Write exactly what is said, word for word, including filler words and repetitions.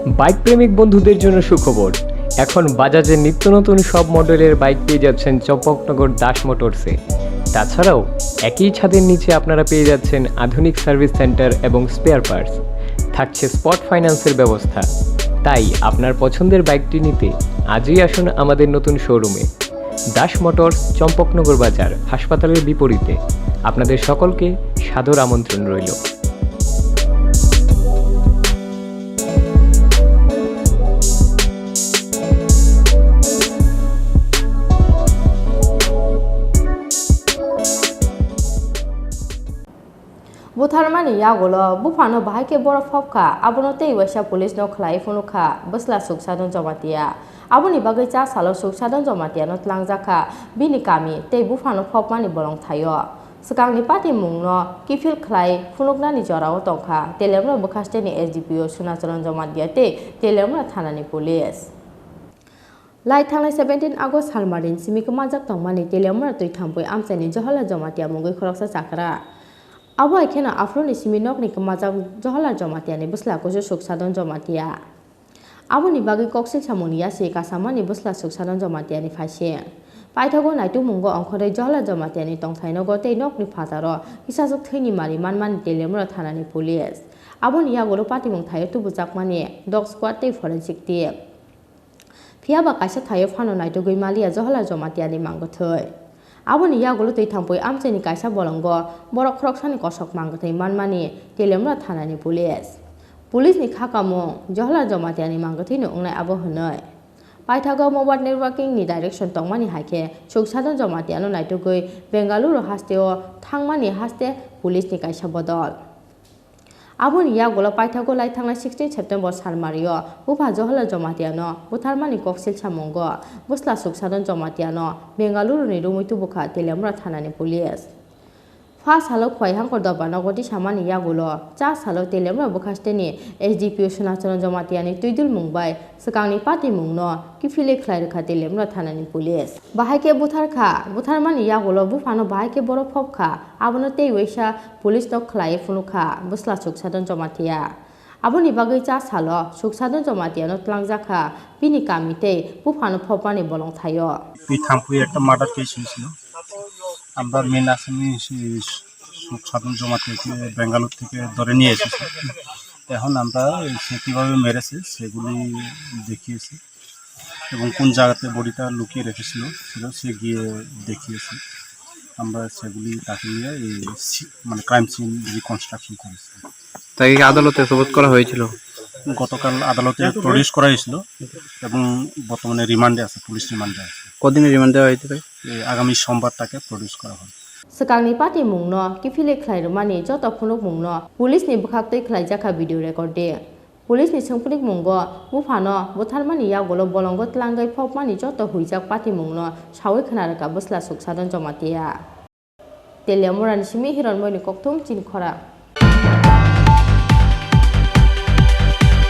বাইক প্রেমিক বন্ধুদের জন্য সুখবর। এখন বাজাজের নিত্য নতুন সব মডেলের বাইক পেয়ে যাচ্ছেন চম্পকনগর দাস মোটরসে। তাছাড়াও একই ছাদের নিচে আপনারা পেয়ে যাচ্ছেন আধুনিক সার্ভিস সেন্টার এবং স্পেয়ার পার্টস। থাকছে স্পট ফাইন্যান্সের ব্যবস্থা। তাই আপনার পছন্দের বাইকটি নিতে আজই আসুন আমাদের নতুন শোরুমে। দাস মোটরস, চম্পকনগর বাজার, হাসপাতালের বিপরীতে। আপনাদের সকলকে সাদর আমন্ত্রণ রইল। Butharmani yagulo buphano bahai khe borok phobkha, abono tei waisa police no khlai phunukha bwsla Suksadon Jomatia. Aboni bagwi cha salo Suksadon Jomatia no tlangjakha bini kami tei buphano phobmani bolong thaio. Swkangni patimungno kiphil khlai phunuknani jorao tongkha Telemra bwkhasteni S D P O Sunacharan Jomatia tei Telemra thanani police. Lai thangnai seventeen August salmarini simi kwmajak tongmani Telemra twi thampui amchaini Johola Jomatia mungwi khoroksa chakra. Abo hai kheno aphuruni simi nokni kwmajak Johola Jomatiani bwsla kusu Suksadon Jomatia. Aboni bagwi koksil samungni yasi kasamani bwsla Suksadon Jomatiani phaising. Paithago naitukmungo ongkhorwi Johola Jomatiani tongthainogo tei nokni phataro kisajwk thwini mari manmani Telemra thanani police. Aboni yagulo patimung thaio tubujakmani dog squad tei forensic team. Phiya ba kaisa thaio phano naitugwi maliya Johola Jomatiani mangwthwi. Aboni yagulo twi thampui amchaini kaisa bolongo borok khoroksani kosok mangwthwi manmani Telemra thanani police. Police ni kha kamung Johola Jomatiani mangwthwino wngnai abo hwnwi. Paithago mobile networking ni direction tongmani hai khe Suksadon Jomatiano naitugwi Bengaluru hasteo thangmani haste police ni kaisa bodol. Aboni yagulo paithago lai thangnai sixteen September salmario bupha Johola Jomatiano butharmani koksil samungo bwsla Suksadon Jomatiano Bengaluru ni romwi tubukha Telemra thanani police. Pha salo Khwaihangkor Doba nogo tisamani yagulo cha salo Telemra bwkhasteni S D P O Sunacharan Jomatiani twidulmung bai swkangni patimungno kiphilwi khlai rwkha Telemra thanani police. Bahai khe butharkha, butharmani yagulo buphano bahai khe borok phobkha, abono tei waisa police no khlaiwi phunukha bwsla Suksadon Jomatia. Aboni bagwi cha salo Suksadon Jomatiano tlangjakha bini kami tei buphano phobmani bolong thaio. এই থাম্পুই একটা murder case হয়েছিল। আমরা মেন আসামি সে সুখসাধন জমাতিকে ব্যাঙ্গালোর থেকে ধরে নিয়ে এসেছি। এখন আমরা সে কীভাবে মেরেছে সেগুলি দেখিয়েছি এবং কোন জায়গাতে বডিটা লুকিয়ে রেখেছিল ছিল সে গিয়ে দেখিয়েছে। আমরা সেগুলি তাকে নিয়ে এই সি-, মানে ক্রাইম সিন রিকনস্ট্রাকশন করেছি। তাকে কি আদালতে সোপর্দ করা হয়েছিল? গতকাল আদালতে প্রডিউস করা হয়েছিল এবং বর্তমানে রিমান্ডে আছে, পুলিশ রিমান্ডে আছে। কদিনের রিমান্ড দেওয়া হয়েছে তাকে? এই আগামী সোমবার তাকে প্রডিউস করা হবে। Swkangni patimungno kiphilwi khlai rwmani joto phunukmungno police ni bwkhaktwi khlaijakha video recording. Police ni swngphrikmungo buphano butharmani yagulo bolongo tlangwi phobmani joto huijak patimungno sawi khna rwkha bwsla Suksadon Jomatia. Telemurani simi Hironmoini kokthum chini khorang.